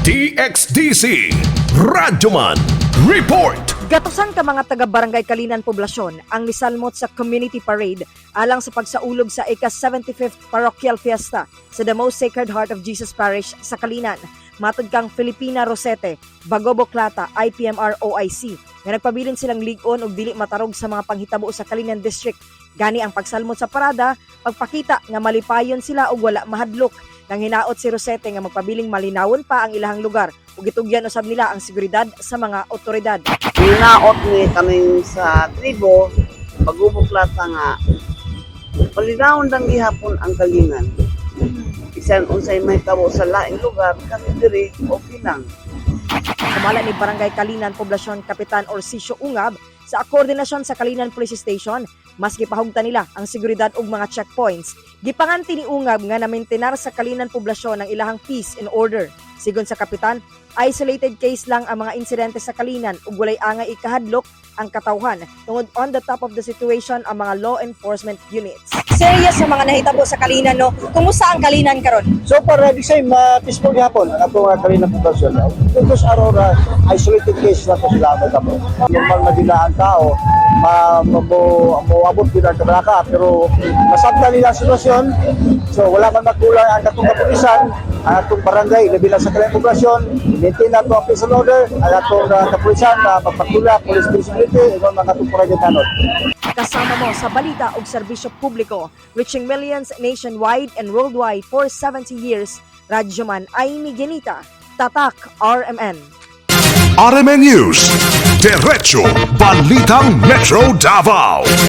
DXDC Radyoman Report. Gatusan ka mga taga Barangay Kalinan Poblasyon ang nisalmot sa community parade alang sa pagsaulog sa ika-75th Parochial Fiesta sa The Most Sacred Heart of Jesus Parish sa Kalinan. Matod kang Filipina Rosete, Bagobo Klata, IPMR OIC, nga nagpabilin silang lig-on ug dili matarog sa mga panghitabo sa Kalinan District. Gani ang pagsalmot sa parada, pagpakita nga malipayon sila ug wala mahadlok. Nang hinaot si Rosete nga magpabiling malinawon pa ang ilahang lugar ug gitugyan usab nila ang seguridad sa mga otoridad. Hinaot ni kaming sa tribo, pag-ubuklata nga, palinawon lang gihapon ang Kalinan. Bisan unsay may tabo sa laing lugar, kami diri okay lang. Sumala ni Barangay Kalinan Poblasyon Kapitan Orsicio Ungab, sa koordinasyon sa Kalinan Police Station, mas gipahugtan nila ang seguridad ug mga checkpoints. Gipanganti ni Ungab nga namentenar sa Kalinan Poblasyon ang ilahang peace and order. Sigon sa kapitan, isolated case lang ang mga insidente sa Kalinan ug walay angay ikahadlok ang katawhan tungod on the top of the situation ang mga law enforcement units. Serious sa mga nahitabo sa Kalinan, no? Kumusta ang Kalinan karon? So far, the same, peaceful gihapon ang atong Kalinan poblasyon. Because Aurora, isolated case lang ko sila ang tabo. Normal na din ang tao, ma ma mo moabot din ang kabalaka, pero masabtan nila ang sitwasyon. So wala man magkulang ang atong kapulisan, ang atong barangay, labi na sa Kalinan Poblasyon, maintain nato ang peace and order, ang atong kapulisan na magpatula, police visibility, ingon mga atong barangay tanod. Kasama mo sa balita ug serbisyo publiko, reaching millions nationwide and worldwide for 70 years. Radyoman Aimee Genita, Tatak RMN. RMN News. Diretso Balitang Metro Davao.